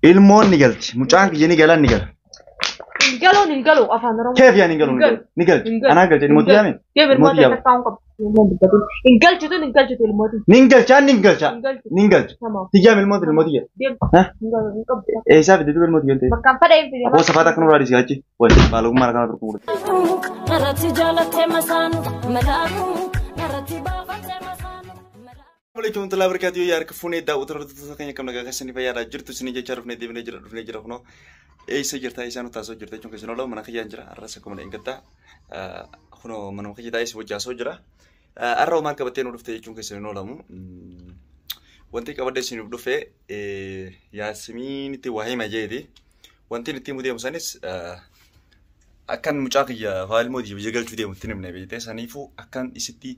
Ilmoon ni galti. Mucaan kiyya ni gala ni gala. Hin galuun hin galu afaan Oromoo. Keef yaan hin galu ni galu. Ni galti. Hin galu. Anaa galche ilmooti yaame. Deem Ilmooti ilmoota yaame. akka kaa'uun qabu. Ilmoon dubbatin. Hin galchitu hin galchitu ilmooti. Ni galcha ni galcha. Hin galchitu. Ni galcha. Tamaam. Tiyyaame ilmooti ilmooti yaa. Deem. Ha? Hin galu hin qabdu. Eessaa fidde duuba ilmooti galte. Bakkaan fadha hin fide. Aboo safaata akka nurraa dhiisi achi. Wayi baalogummaa kana turku mudate. Narratti jaalattee masaanu malaaku narratti baafattee masaanu malaaku. Waalaikum warahmatullahi wabarakatuh. Yaa harka fuunee daawwattoota hordoftoota keenya kam nagaa keessanii fayyaadhaa jirtu isinii jechaa dhufnee deebinee jira dhufnee jira kunoo eessa jirta isaan taasisoo jirta jechuun keessan oolaa mana kiyyaan jira har'as akkuma dheengaddaa kunoo manuma kiyya taa'ee si wajjaasoo jira. Har'a homaan qabattee nu dhufte jechuun keessan hin oolamu. Wanti qabadde isiniif dhufe Yaasmiinitti waa hima jeeti. Wanti itti himu deemu sanis akkan mucaa kiyya faalmoo biyya galchuu deemu itti himne beekte saniifuu akkan isitti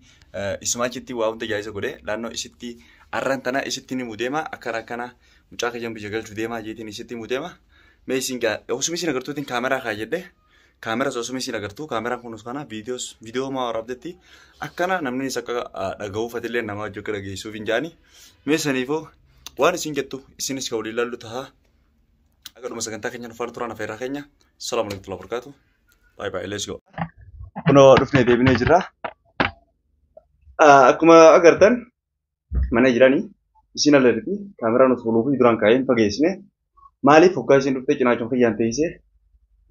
isumaa achitti waa hunda jaayisa godhe naannoo isitti arran tana isitti himu deema akkana akkana mucaa kiyyan biyya galchuu deema jeetiin isitti himu deema. Mee isin gaa osuma isin agartuutiin kaameraa kaayyadhe kaameras osuma isin agartuu kaameraan kunis kana viidiyoos viidiyoo maa waraabdetti akkana namni isa akka dhaga'uuf atillee nama hojii akka dhageessuuf hin jaani. Mee saniifuu waan isin jettu isinis ka waliin laallu tahaa. Akka dhuma sagantaa keenya nu faana turan afeerraa keenya. Salaamu alaikum warahmatullahi wabarakatuh. Bye bye, let's go. Kunoo dhufnee deebinee jirra. Akkuma agartan mana jiranii isin alarti kaameraan nuti fuuluu fi duraan kaa'een fageessine maaliif hoggaa isin dhuftee cinaachuun kiyyaan teessee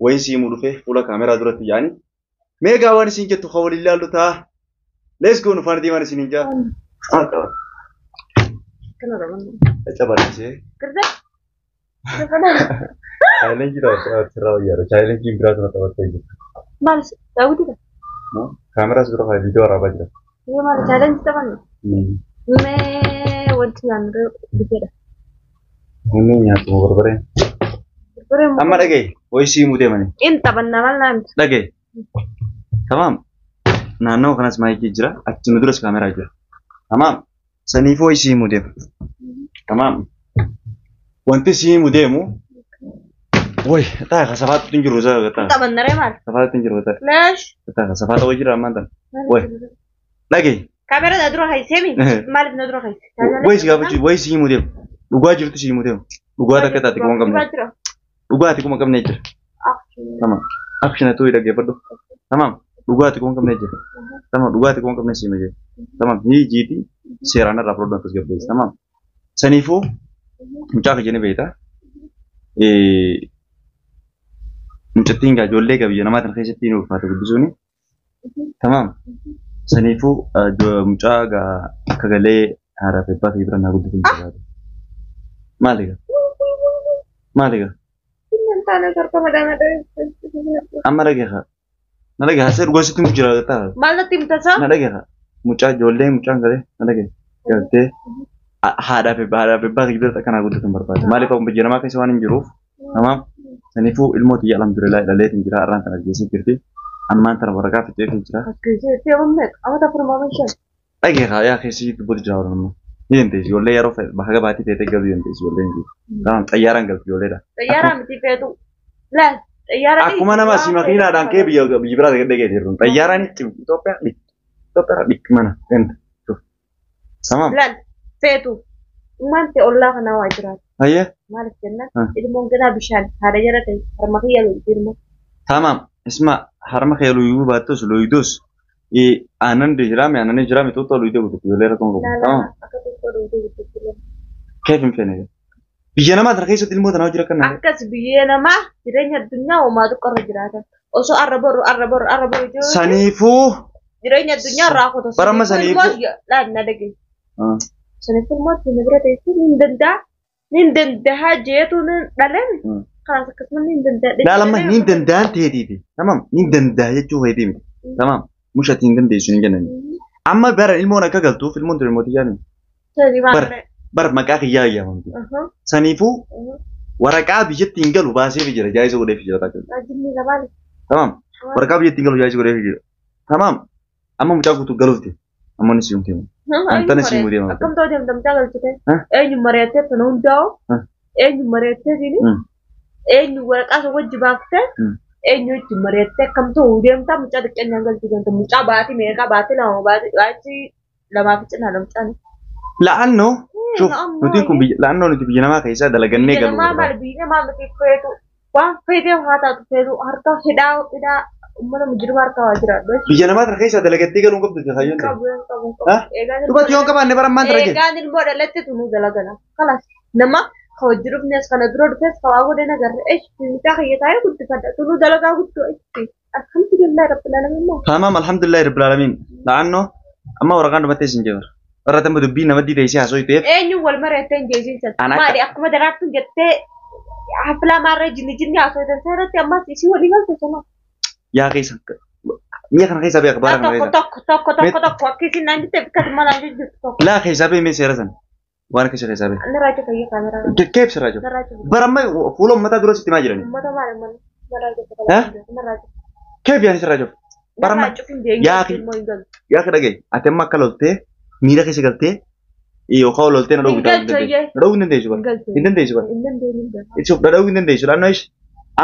wayin siimuu dhufee fuula kaameraa duratti yaani. Mee gaa waan isin jettu kan waliin laallu ta'a. Let's go nu faana deemaan isin hin jaa. Kana qaban. Cabarisee. Girda. Kana. Chaalenjii taphattee sirraa wayyaadha. Chaalenjiin biraatu na taphattee jirti. Maal daawwitiidha? Kaameraas dura kaa'ee viidiyoo waraabaa jira. Yoo maal chaalenjii taphannu? Mee wanti nyaannu bifeedha. Namni nyaatu barbareen. Barbareen Amma dhagaye wayii siimuu deemanii. In taphanna maal naa miti. Dhagaye. Tamaam. Naannoo kanas maayikii jira. Achi nu duras kaameraa jira. Tamaam. Saniifuu wayii siimuu deema. Tamaam. Wanti siimuu deemu. Wayi taa ka safaatti hin jiru taa. Taphanna ree maal? Safaatti hin jiru taa. Leesh. Taa ka safaata wayii jira ammaan tana. Wayi. Dhagaye. Kaameraa na dura haysee mi? Maaliif na dura hayse? Wayi si gaafachuu wayi siimuu deemu. Dhugaa jirtu siimuu deemu. Dhugaa takka taate kuma hin qabne. Dhugaati kuma qabnee jira. Tamam. Action tuu dhaggeeffadhu. Tamam. Dhugaati kuma qabnee jira. Tamam. Dhugaati kuma qabnee siima jira. Tamam. Hiijiiti seeraan irraa fudhadhu akkas gabbeessi. Tamam. Saniifuu mucaa kiyya ni beekta. Mucattiin gaa ijoollee gaa biyya namaa tana keessatti ni ulfaata guddisuuni. Tamam. Saniifuu mucaa gaa akka galee haadhaa fi abbaa kiyya bira naa guddisuun barbaada. Maali gaa? Maali gaa? Amma dhageessa. Na dhageessa. Dhugaa sitti himu jira ta'a. Maal natti himtasaa? Na dhageessa. Mucaa ijoollee mucaan galee na dhageessa. Galtee haadhaa fi abbaa kiyya bira akkanaa guddatan barbaada. Maaliif akkuma biyya namaa keessa waan hin jiruuf. Tamaam. Saniifuu ilmoo tiyya alhamdulillah dhaleetiin jira. Har'aan kana geessee jirti. Ammaan tana waraqaa fixeetiin jira. Akkasii amma meeqa? Amata afur maama shan. Dhageessa yaa keessi dubbatu jira warra amma. Ni dandeessi ijoollee yeroo bakka gabaatii feetee galuu dandeessi ijoolleen jiru. Tamaam xayyaaraan galti ijoolleedha. Xayyaaraan miti feetu. Laal xayyaara Akkuma nama si makiinaadhaan kee biyya biyya biraa dhaqee jirtu. Xayyaaraan itti Itoophiyaa dhik Itoophiyaa dhik mana ganda. Tamaam. Laal feetu. Ummaan ta'e ollaa kanaa waa jiraatu. Hayyee. Maaliif jennaan ilmoon ganaa bishaan haadha jala ta'e harma kiyya lolti ilmoo. Tamaam. Isma harma kee luyuu baattus luyidus aannan jiraame aannan jiraame xuuxoo luyidee guututti ijoollee rakkoon qabu. Tamaam. Akka xuuxoo luyidee guututti. Keef hin feene. Biyya namaa tana keessatti ilmoo tana hojii rakkan. Akkas biyya namaa jireenya addunyaa homaa xiqqoorra jiraatan. Osoo arra boru arra boru arra boru jiru. Saniifuu. Jireenya addunyaa irraa kutu. Baramma saniifuu. Laal na dhagaye. Saniifuu ilmoo ittiin bira teessee ni danda'a. Ni danda'a jeetu ni dhaleen. Kanaas akkasuma ni danda'a. Laal amma ni danda'an ta'eetiiti. Tamam ni danda'a jechuu feetii miti. Tamam mushati hin dandeessu hin jennani. Amma bara ilmoon akka galtuuf ilmoon tun ilmoo xiyyaani. Bar maqaa kiyyaa ayyaamamti. Saniifuu waraqaa biyyatti hin galu baasee fi jira jaayisa godhee fi jira taakka. Tamam waraqaa biyyatti hin galu jaayisa godhee fi jira. Tamam amma mucaa guutuu galuufti. Amma inni si'uun deema. Antana si'uun deema. Akkam ta'u deemta mucaa galchite? Eenyu mari'attee tana hundaa'u? Eenyu mari'attee siini? Eenyu waraqaa isa wajji baaftee? Eenyu wajji mari'attee akkam ta'u deemta mucaa xiqqeenyaan galchite deemta mucaa baatii meeqaa baatii lama baatii lamaa fi cinaa mucaan. La'annoo shuf nuti kun biyya la'annoo nuti biyya namaa keessaa dalagannee Biyya galuu namaa maal barbaada. biyya namaa miti feetu waan feetee haa taatu feetu harka hidhaa hidhaa uummata mujrima harka waa jiraadhu. Biyya namaa tana keessaa dalagattee galuu hin qabdu kaayyoon ta'e. Qabu hin qabu hin Ha? qabu. Eegaan ilmoo Dhugatti yoo hin qabaanne bara ammaan tana jee. eegaan ilmoo dhalatti tunuu dalagana. Kalas nama ka hojii dhufnes kana dura dhufes ka waa godhe nagarre eesh mucaa kiyya taa'ee guddifadha tunuu dalagaa guddoo eesh alhamdulillah rabbil alamin moo. Tamaam alhamdulillahi rabbil alamin. La'annoo amma waraqaan dhumattee isin jee bara. Warra tamma dubbii nama diidee isii haasoo ta'eef Eenyuun wal mari'attee hin jeesiin An akka- Maali akkuma daraartuun jettee hafilaa maarree jinni jinni haasoo irratti ammas isii walii galte sana. yaa keessa mi'a kana keessaa beeka baara kana Tokko keessaa. tokko tokko tokko tokko akka isin naan jette bikka malaan jirtu tokko. Laa keessaa bee mee seera sana. Waan keessa keessaa bee. Narraa cufa iyyuu kaameraa. Keef sirraa jiru. Narraa cufa. Bara amma fuula uummataa dura sitti maa jirani. Uummata maali mana? Narraa cufa. Eh? Narraa cufa. Keef yaani sirraa jiru. Bara amma Narraa cufa hin deemu. Yaa akhi. Yaa akka dhagaye ati amma akka loltee miira keessa galtee yookaan loltee na dhowwu Hin galchu iyyee. Na dhowwu hin dandeessu bara. Hin dandeessu bara. Hin dandeenyu. Isuuf na dhowwu hin dandeessu. Laannoo ishee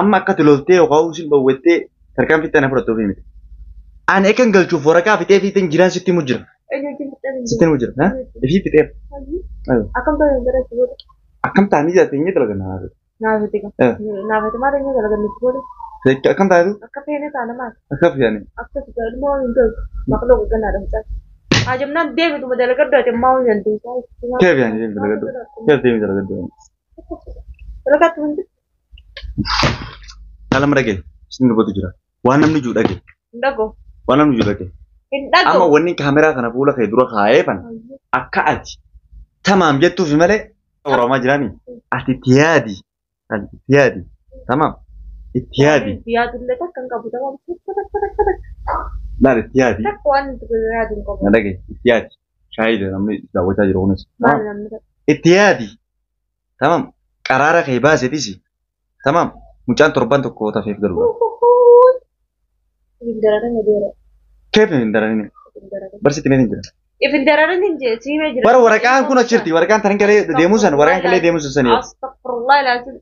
amma akka ati loltee yookaan isin dhowwettee tarkaanfii itti ana fudhattuuf himite. Ani akka hin galchuuf waraqaa fixee fiixeen jiraan sitti himu jira. Eenyu wajjin fixee hin Sitti himu jira. Ifii fixeef. Akkam ta'e hin barreessu booda. Akkam ta'anii jiraate hin dalagan. Naafati qaba. Naafati maal eenyu dalagan nuti booda. Akkam taatu Akka feene taana maal? akka feene. Akka si ilmoo hin galchu. Maqloo ganaadha mucaa. Ajabnaan deebituma dalagadhu ati ammaa hin dandeessu. Keef yaani deemi dalagadhu. Keef deemi dalagadhu. Dalagaatti hundi Kalama dhagaye isin dubbatu jira. Waan namni jiru dhagaye. hin dhagoo. Waan namni jiru dhagaye. Hin dhagoo. Amma wanni kaameraa kana fuula kee dura kaa'ee fan akka ati tamaam jettuufi malee waraamaa jiraani. Ati itti yaadi. Ati itti yaadi. Tamaam. Itti yaadi. Yaadullee takka hin qabu. Tamaam. Takka takka takka takka. Laal itti yaadi. Takka waan itti yaadu hin qabu. Na dhagaye itti yaadi. Shaayii namni daawwachaa jiru kunis. Maal namni takka. Itti yaadi. Tamaam. Qaraara kee baasetis. Tamaam. Mucaan torban tokko tafeef galu. Ifin dararan adeera. Keef hin daranine. Ifin dararan. Barsiitti meetiin jira. Ifin dararan hin jee siimee jira. Bara waraqaan kun achirti. Waraqaan tan kalee deemuu san waraqaan kalee deemuu san sanii. Astagfirullah ilaalchi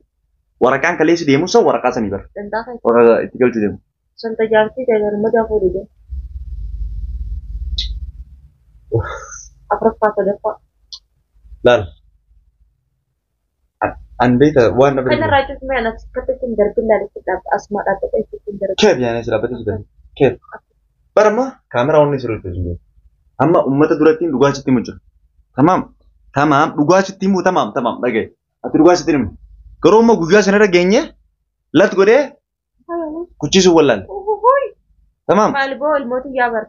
Waraqaan kalee si deemuu san waraqaa sanii bara. dandaa kan Waraqaa itti galchuu deemu. santa jaartii ta'e madaa fuudhu jee. Afuraffaa sadaffaa. Laal. An beekta waan na Kan bira. irraa cufmee anas akkatti hin darbin laalitti dhaabba asuma dhaabbatee itti hin darbin. Keef yaani si dhaabbatee si darbe. Keef. Bara amma kaameraa onni sirrii jiru. Amma uummata duratti dhugaa sitti himu jira. Tamaam. Tamaam dhugaa sitti himu tamaam tamaam dhagaye. Ati dhugaa sitti himu. Garuu amma guyyaa sanarra geenye lat godhee kuchiisuu wallaale. Tamaam. Maali boo ilmootii yaa bara.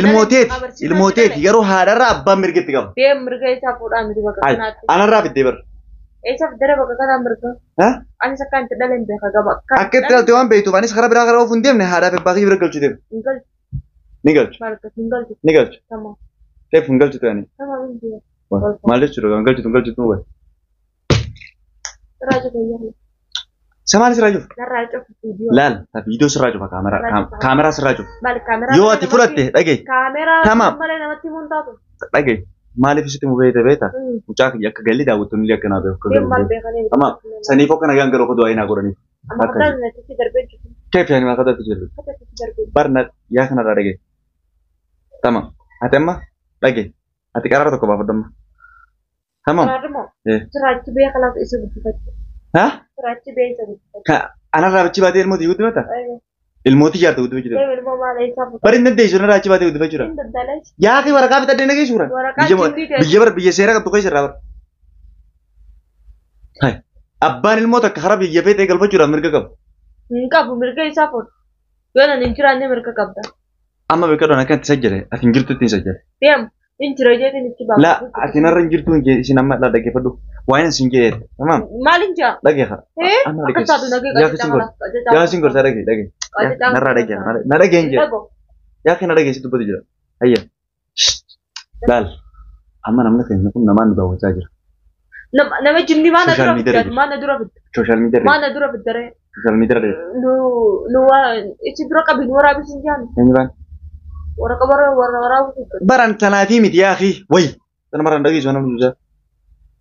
Ilmooteeti ilmooteeti yeroo haadharraa abbaan mirga itti qaba. Deem mirga isaa fuudhaa miti bakka Ay, kanaatti. anarraa fiddee bara. Eessaaf dara bakka kanaa mirga. Ha? Anis akka itti dhaleen beeka gaba. Akka itti dhalte waan beektuuf anis karaa biraa karaa ofuun hin deemne haadhaaf abbaa kiyya bira galchuu deema. Hin galchu. Ni galchu. Maal akkas hin galchu. Ni galchu. Tamam. Keef hin galchitu yaani. Tamam hin jiru. Maal jechuudha hin galchitu hin galchitu wayi. Irraa cufa iyyuu. Samaan sirraa cufa. Narraa cufa viidiyoo. Laal viidiyoo sirraa cufa kaameraa kaameraa sirraa cufa. Maal kaameraa. Yoo ati fudhatte dhagaye Kaameraa. Tamam. Malee namatti himuun taatu. dhagaye maaliif isitti mu beekte beekta mucaa kiyya akka galli daawwattoonni illee akka naa beeku akka Deem maal galu. beekanii. Tamam saniif akka nagaan galu akka du'aa naa godhaniif. Amma kataan natti darbee jiru. Keef yaani maa kataatti jiru. Kataatti darbee. Barna yaa kanarraa dhagaye. Tamam ati amma dhagaye ati qaraara tokko baafadhu amma. Tamam. Karaarri Eh. Siraachi bee kalaaf isa guddifachuu. Ha? Siraachi bee isa guddifachuu. Anarraa achi baatee ilmootii guddifata? Ilmootii jaarta guddifachuu. Deem ilmoo maal eessaa fuudha. Bari hin dandeessu anarraa achi baatee guddifachuudha. Hin dandalees. Yaa akhi waraqaa bitadhee nagee suura. Waraqaa Biyya jimbii ta'e. biyya bara biyya seera qabdu keessa irraa bara. Hai. Abbaan ilmoo takka karaa biyya feetee galfachuudhaaf mirga qaba. Hin qabu mirga isaa fuudha. Yoo nan hin jiraanne mirga qabda. Amma beekadhoon akka itti sajjale ati hin jirtu ittiin sajjale. Deem hin jira jeetiin itti baafadhu. La ati narra hin jirtu hin jee isin amma laa dhaggeeffadhu. Waa'een isin jee tamam Maal hin jaa? dhaggeeffa. Ee Amma akka taatu nagee Yaa isin gorsa. Yaa isin gorsa dhagge dhagge. Narraa dhagge na dhagge hin jee. Dhagoo. Yaa kana dhagge si dubbatu jira. Hayya. Laal. Amma namni keenya kun namaan nu daawwachaa jira. Nama jinni maana Social dura media fiddaatu maana dura fidda Social media maana dura fiddaree social media irra. nu nu waa ichi dura qabi nu waraabis hin jaanne Eenyu baan? warra warra warra waraabu fidda. Baran tanaafii miti yaa akhi. Wayi. Sana maraan dhageessu namni duusaa.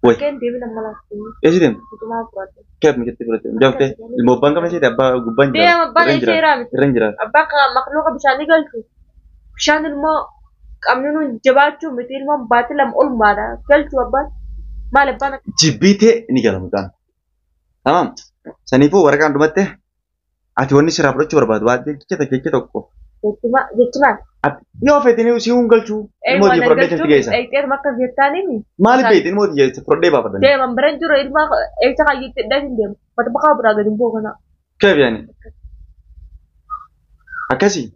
Wayi. Keen deebi nama laafti Eessi deemu? utumaa fudhate. Keef mijatti fudhatte. Jaftee ilmoo abbaan qabne seete abbaa gubbaan jira. Deem abbaan Irra hin ishee jira. raamiti. Irra hin jira. Abbaa ka makluuqa bishaanii galchu. Bishaan ilmoo Qabni nuun jabaachuu miti ilmoon baatii 2 olmaadha. Galchuu abbaan maal abbaan Jibbiitee ni gala mucaan. Tamaam. Saniifuu waraqaan dhumatte ati wanni sirraa fudhachuu barbaadu waa jecha tokko jecha tokko. Jechuma jechumaan. Yoo feete ni si hun galchuu. Ilmoo tiyya fudhadhee sitti geessa. Eegteetuma akka jettaanimi. Maaliif beekte ilmoo tiyya fudhadhee baafadhan? Deeman biran jiru ilma eegsa kaayyetti hidhee hin deemu. Mata bakaa biraa gadi hin bu'u kana. Keef yaani? Akkasii.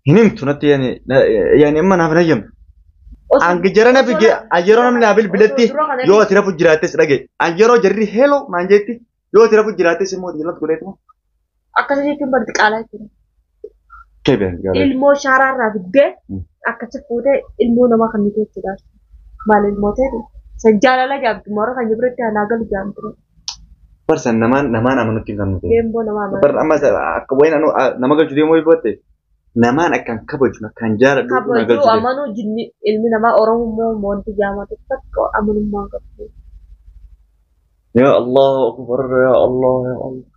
Hin himtu natti yaani yaani amma naaf hin hayyamtu. Angi jara na fige yeroo namni naa bilbiletti yoo ati rafu jiraattes dhagaye. An yeroo jarri heloo naan jetti yoo ati rafu jiraattes immoo jalatti godheetuma. Akkasii jechuun barti qaalaa jechuudha. Keef yaani gaala. Ilmoo shaaraarraa fiddee akkasi fuutee ilmoo namaa kan nuti jechuudha. Maal ilmoo ta'e? San jaalala jaamtu moora kan biratti anaa galu jaamtu. Barsan namaan namaan amanutti hin qabnu. Deemboo namaa amanu. Bar amma akka wayin anu nama galchu deemuu yoo namaan akkaan kabaju akkaan jaaladhu na Kabajuu galchu deemu. amanuu jinni ilmi namaa Oromoo wanti jaamatu takka amanummaa qabdu. Ya Allah akbar ya Allah ya Allah.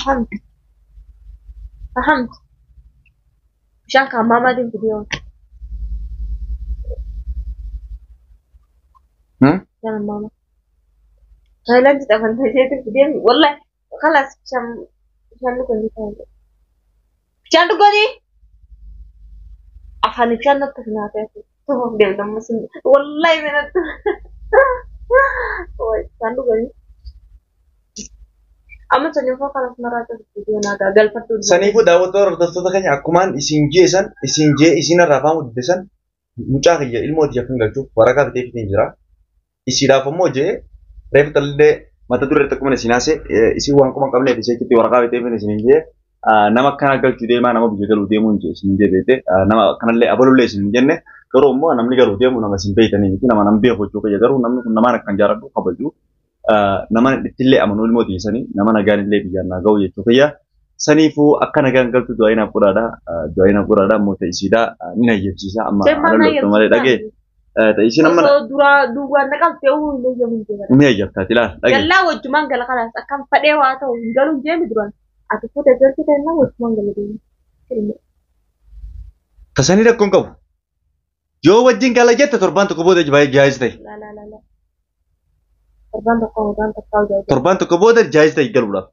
Fahamti. Fahamti. Bishaan kan maamaatiin fidee Bishaan maama. Taayilaandii xafanta isheetiin fidee wallahi خلاص bishaan bishaan dhuganii taa'e. Bishaan dhuganii afaan bishaan natti finaatee tufuuf deemta ammas wallahi minatti bishaan dhuganii. Amma saniifuu kanas maraa jiru viidiyoo naagaa galfadhu. Saniifuu daawwattoota hordoftoota keenya akkumaan isin jeesan isin jee isin irraa faamu diddesan mucaa kiyya ilmoo tiyya kan galchuuf waraqaa bitee fitiin jira. Isiidhaaf immoo jee reefu talillee mata duree tokkuma isin haase isin waan kuma hin qabneef ishee achitti waraqaa bitee fitiin isin jee nama akkana galchuu deemaa nama biyya galuu deemuun jee isin jee beekte nama akkanallee abalullee isin hin jenne garuu immoo namni galuu deemu nama isin beektanii miti nama nama beeku jechuu kiyya garuu namni kun namaan akkan jaaladhu kabaju nama ittillee amanuu ilmoo tiisanii nama nagaan illee biyyaan naa ga'u jechuu kiyya. Saniifuu akka nagaan galtu du'aa inaaf godhaadha. Du'aa inaaf godhaadha immoo ta'isiidha ni nayyabsiisa amma loltu malee dhagee. Ta'isiin amma Osoo duraa duwwaan naqamtee uuu hin eeyyamu hin jeemadha. ni ayyabtaati laal dhagee. Gallaa wajjumaan gala kalaas akkam fadhee waa ta'u hin galu hin jeemi duraan. Ati fuute galti ta'inna wajjumaan gala deemu. Tasanii rakkoon qabu. Yoo wajjin gala jette torbaan tokko booda baay'ee jaayis ta'e. La la la la. Torbaan tokko torbaan tokko hojii. Torbaan tokko booda jaayis ta'e galuudhaaf.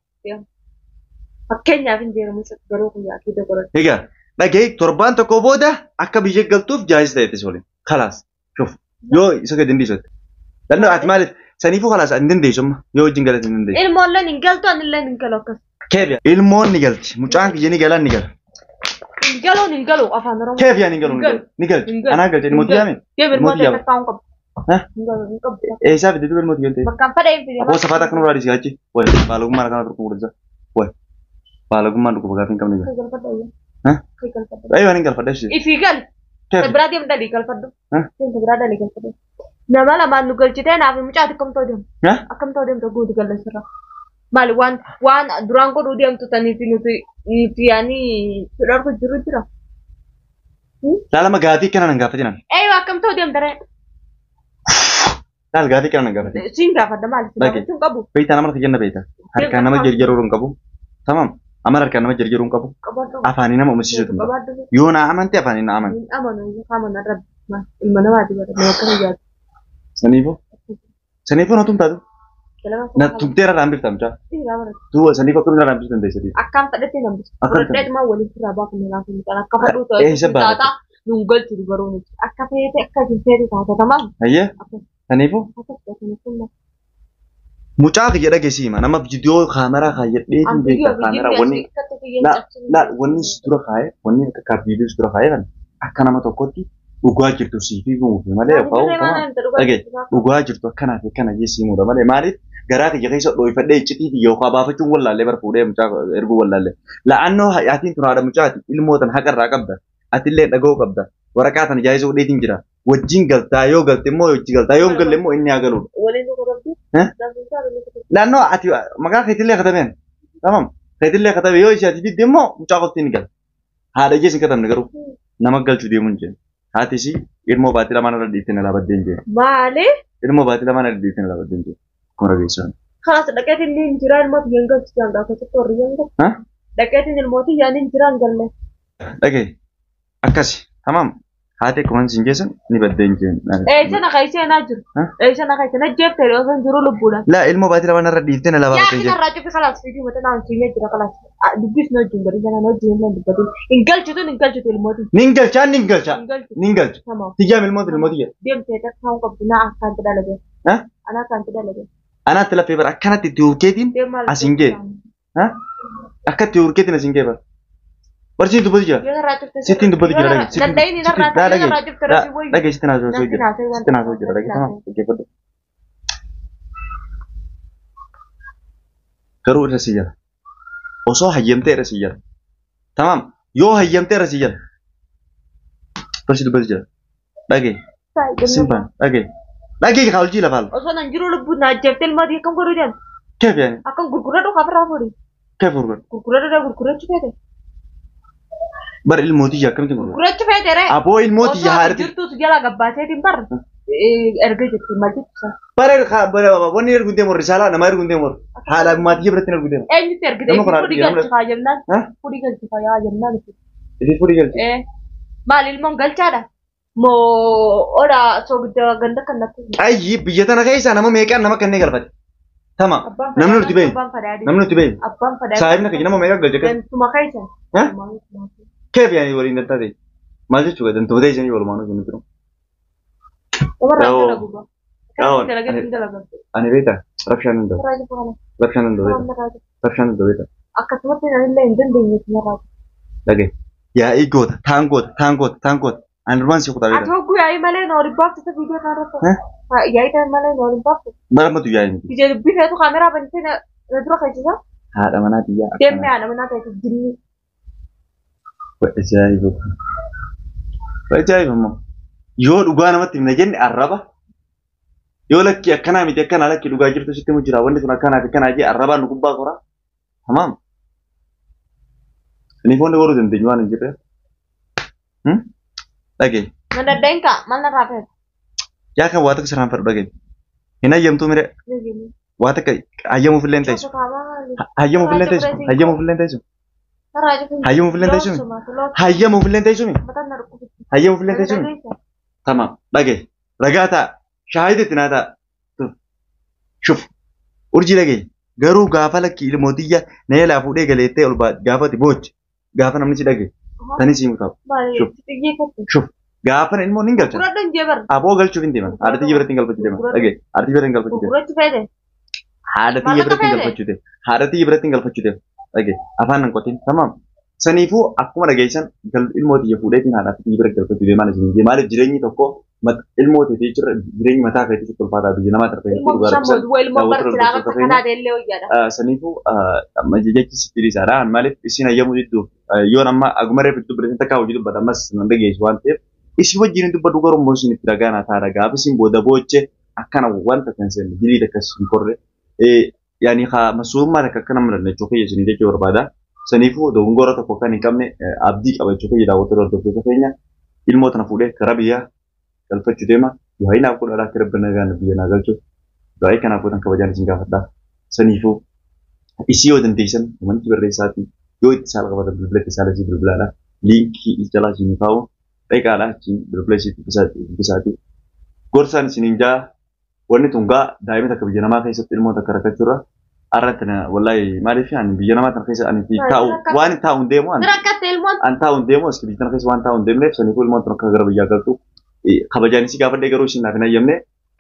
Fakkeenyaaf hin jeeramu garuu kun yaakii dogoran. Egaa dhagee torbaan tokko booda akka biyya galtuuf jaayis ta'e itti waliin. Kalaas. Shuf. Yoo isa gadi hin dhiisotte. Lannoo ati maaliif saniifuu kalaas hin dandeessu amma yoo wajjin galate hin dandeessu. Ilmoolleen hin galtu anilleen hin galu akkas. Keef ilmoon ni galti. Mucaan kiyya ni gala ni gala. Hin galuun hin galu afaan Oromoo. Keef yaa ni galu ni galti. Hin galu. Anaa galti ilmoo tiyyaame. Deebi ilmoo Ilmoo ta'e takkaa hin qabu. Ha? Hin galu hin qabu. Eessaa fidde duuba ilmoo tiyyaante? Bakkaan fadhee hin fide. Aboo safaata akka nurraa dhiisii achi. Wayi baalagummaan akkana tokko mul'isa. Wayi baalagummaan dhukkuba gaaffii hin qabne jira. Kai galfadhu ayyaa. Ha? Kai galfadhu. Ayyo ani galfadha ishee. Ifii gal. Keef. Biraa deemu dhalii galfadhu. Ha? Deemta biraa dhalii galfadhu. Nama lamaan nu galchitee naaf mucaati akkam ta'u deemu. Ha? Akkam ta'u deemta guutu gallasirra. Maali waan waan duraan godhuu deemtu taniif nuti nuti yaani fudharku jiru jira. Laalama gaafii kana nan gaafatin. Eeyyuu akkam ta'u deemta ree. Laal gaafii kana nan gaafatin. Siin gaafadha maali si Dhage. gaafachuu hin qabu. Beektaa nama harka jenna beektaa. Harkaan nama jarjaruu hin qabu. Tamam. Amala harkaan nama jarjaruu hin qabu. Qabaadhu. Afaanii nama uumsisuu hin qabu. Qabaadhu. Yoo naa amante afaanii na amante. Hin amanu amana rabbi ilma namaati bara nama akkana jaatu. Saniifuu. Saniifuu na tumtaatu. Na tumteera irraa hambifta mucaa. Duuba saniif akkamiin irraa hambisuu dandeessa? Akkaan fedhattee nambisu. Akkam Fudhadhee maa waliin irraa baafne laafne mucaan akka fadhuu ta'e. Eessa baafate? Taataa nuun galchu garuu nuti. Akka feete akka isin feete taata tamaam. Hayyee. Saniifuu. Akkas ta'e kun Mucaa kiyya dhageessii nama viidiyoo kaameraa kaayyadhee hin beekta kaameraa wanni laal wanni si dura kaa'e wanni akka viidiyoo si dura kaa'e kan akka nama tokkotti dhugaa jirtu siif himuuf malee dhage dhugaa jirtu akkanaa fi akkana jee simuudha malee maaliif garaa kiyya keessa dhooyfadhee iccitii fi yookaan baafachuun wallaallee bara fuudhee mucaa erguu wallaallee la'annoo atiin tun haadha mucaati ilmoo tan haqa irraa qabda atillee dhaga'uu qabda waraqaa tan jaayisuu dheetiin jira wajjin galtaa yoo galte immoo wajji galtaa yoo hin galle immoo inni haa galuudha. La'annoo ati maqaa keetillee katabeen tamam keetillee katabe yoo ishee ati didde immoo mucaa qofti ni gala haadha jees hin katabne garuu nama galchuu deemuun jeen haati isii ilmoo baatii lamaan irra dhiiftee na laabaddeen jeen Maali? ilmoo baatii lamaan irra dhiiftee na laabaddeen jeen akkuma dhageessan. Kaas dhaqeetiin ni hin jira ilmoo biyyan galchu jaan gaafa tokko warri yan galchu. Ha? Dhaqeetiin ilmootii yaaniin jiraan galle. Dhagaye akkasi tamaam haati akkuma isin geessan ni baddee hin jeen. Eessa na kaysee naa jiru. Eessa na kaysee na jeeftee osoo hin jiru lubbuudhaan. Laa ilmoo baatii lamaan irra dhiiftee na lafaa Yaa battee kina jira. irraa cufi kalaas fiidii mata naan siinee jira kalaas. Dubbis na wajjin godhin sana na wajjin illee dubbatin. Hin galchitu hin galchitu ilmootiin. Nin galcha nin galcha Hin galchitu. nin galcha. Tamaam. Tiyyaam ilmooti ilmoo tiyya. Deemtee takka hin qabdu naa akkaan dalage. Anaa akkaan dalage. Anaatti laffee bara akkanatti itti hurkeetiin Deemaa as hin gee. Akka itti hurkeetiin as hin gee bara. Barsiin dubbatu jira. Yoo irraa cufte. Sittiin dubbatu jira dhagaye. Danda'in irraa Dhagaye. irraa cufte rasii wayyu. Dhagaye sittiin haasawaa Natti jira. haasawaa waan Sittiin haasawaa jira dhagaye. Tamaam dhaggeeffadhu. Garuu irra si jira. Osoo hayyamtee irra si jira. Tamaam yoo hayyamtee irra si jira. Barsiin dubbatu jira. Dhagaye. Simpaan dhagaye. Dhagaye kaa hojii lafaal. Osoo nan jiru lubbuun na ajjeeftee ilmootii akkam godhuu deemte. Keef yaani Akkam gurguradhu kaafirraa fuudhi. keef gurguratu. Gurguradhu gurgurachuu feete. Bara ilmootii ija akkamitti gurguratu? Gurgurachuu feete ree. Aboo ilmootii ija haadhati. Jirtuutu jala gabbaateetiin barra. Erga jirti maal jettu sana. Bara wanni ergu hin deemu risaalaa nama ergu hin deemu haadha maatii biratti ergu deemu. Eenyutti ergite? Nama karaa Fudhi nama- galchifaa jennaan. Ha? Fudhi galchifaa yaa jennaan. Isin fuudhii galchi. Maal ilmoon galchaadha? Moo odaa soogidda ganda kan natti. Ayyi biyya tana keessaa nama meeqaan nama kanneen galfate. Tama namni nuti beeku Abbaan fadhaa namni nuti beeku Abbaan fadhaa. saahibni keenya nama meeqaan galche akkas. Gantuma keessan. Ha? Keef yaani waliin dantaa ta'e. Maal jechuudha dantoota isanii walumaan hojjennu jiru. Warra Yaa'oo. dalagu. Yaa'oo. Dalagaa dalagaa. Ani beektaa rabshaan hin ta'u Warra jiru rabshaan hin ta'u kana. rabshaan hin ta'u beektaa. Akkasumatti anillee hin dandeenye sinarraa. Dhagaye yaa'ii goota taan goota taan goota taan goota ani duraan si kutaa Ati beektaa. hogguu yaa'ii malee na waliin baaftu viidiyoo kanarratti. Yaa'ii ta'e malee na waliin baaftu. Bara matu yaa'ii miti. Ija dubbii feetu kaameraa bantee na dura keessisaa. Haadha manaa biyyaa Deemnee haadha manaa ta'e jinni. Ajaa'iba! Ajaa'iba immoo! Yoo dhugaa namatti himna jenne arraba. Yoo lakki akkanaa miti akkanaa lakki dhugaa jirtu sitti himu jira wanni sun akkanaa fi akkanaa jee arrabaan nu gubbaa koraa. Tamaam. Kanaaf wanni godhuu dandeenyu waan hin jirre. Dhagaye. Na danda'in kaa maal narraa feetu? Yaa kan waa tokko sirraan fedhu dhagaye. Hin hayyamtuu mire waa takka hayyamuuf illee hin teessu. Hayyamuuf illee hin teessu. Hayyamuuf illee hin teessu. Hayyamuuf illee hin teessu. Hayyamuuf illee hin teessu. Hayyamuuf illee hin teessu. Tamam. Dhagaye. Ragaa ta'a. Shaahida itti naa ta'a. Shuf. Urjii dhagaye. Garuu gaafa lakki ilmootiyya na jalaa fuudhee galeettee ol gaafati boochi. Gaafa namni si dhagaye. Tani si himu ta'a. Shuf. Gaafa ilmoon hin galchan. Aboo galchuuf hin deeman. Haadha tiyya biratti hin galfachuu deeman. Dhagaye. Haadha tiyya biratti hin galfachuu deeman. Haadha tiyya biratti hin galfachuu deeman. Haadha tiyya biratti hin galfachuu deeman. Dhagaye. Afaan nan qotiin. Tamam. Saniifuu akkuma dhageessan ilmoo tiyya fuudheetiin haadha tiyya bira galfachuu deeman isin jee maaliif jireenyi tokko ilmoo teetii jira jireenyi mataa keetii sitti ulfaataa biyya namaa tartee Saniifuu jechi sitti dhiisaadha. Maaliif isin hayyamuu didduuf yoon amma aguma reefu dubbatan takkaa hojii dubbata ammas nan dhageessu waan ta'eef isin wajjin hin dubbadhu garuu immoo isin itti dhagaanaa ta'a gaafa isin booda booche akkana wanta kan seenne dilii takkas hin korre yaani masuummaa takka akkana mudanne jechuu kiyya isin jechuu barbaada. Saniifuu dogongora tokko kan hin qabne abdii qaba jechuu kiyya daawwattoota hordoftoota keenya ilmoo tana fuudhee karaa biyyaa galfachuu deema. Du'aa naaf godhaa akka rabbi nagaan biyya naa galchu. Du'aa kanaaf gootan kabajaan isin gaafadha. Saniifuu isii yoo dandeessan wanti barreessaatii yoo itti saala qabatan bilbila itti saala isii bilbilaadha. Liinkii jalaa isin kaa'u dhaqaadha achiin bilbila isii dubbisaatii. Gorsaan isiniin jaa wanni tun gaa daa'ima takka biyya namaa keessatti ilmoo takka rakkachuurra arra tana wallahi maaliif ani biyya namaa tana keessa ani taa'u waan taa'u hin deemu ani taa'u hin deemu as biyya tana keessa waan taa'u hin deemneef saniifuu ilmoon tun akka gara biyyaa galtu kabajaan isii gaafadhee garuu isin naaf hin hayyamne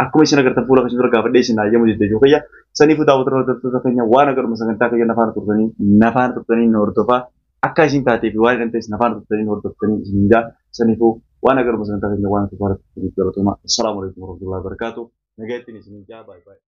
akkuma isin agartan fuula keessan dura gaafadhee isin hayyamu jettee kiyya saniifuu daawwattoota hordoftoota keenya waan agaruma sagantaa kiyya nafaana turtanii na hordofaa akka isin taatee fi waan ta'es nafaana turtanii hordoftanii isin jaa saniifuu waan agaruma sagantaa keenya waan turtanii galatoomaa. Assalaamu alaikum warahmatullahi wabarakatuh. Nagaatti isin jaa baay'ee.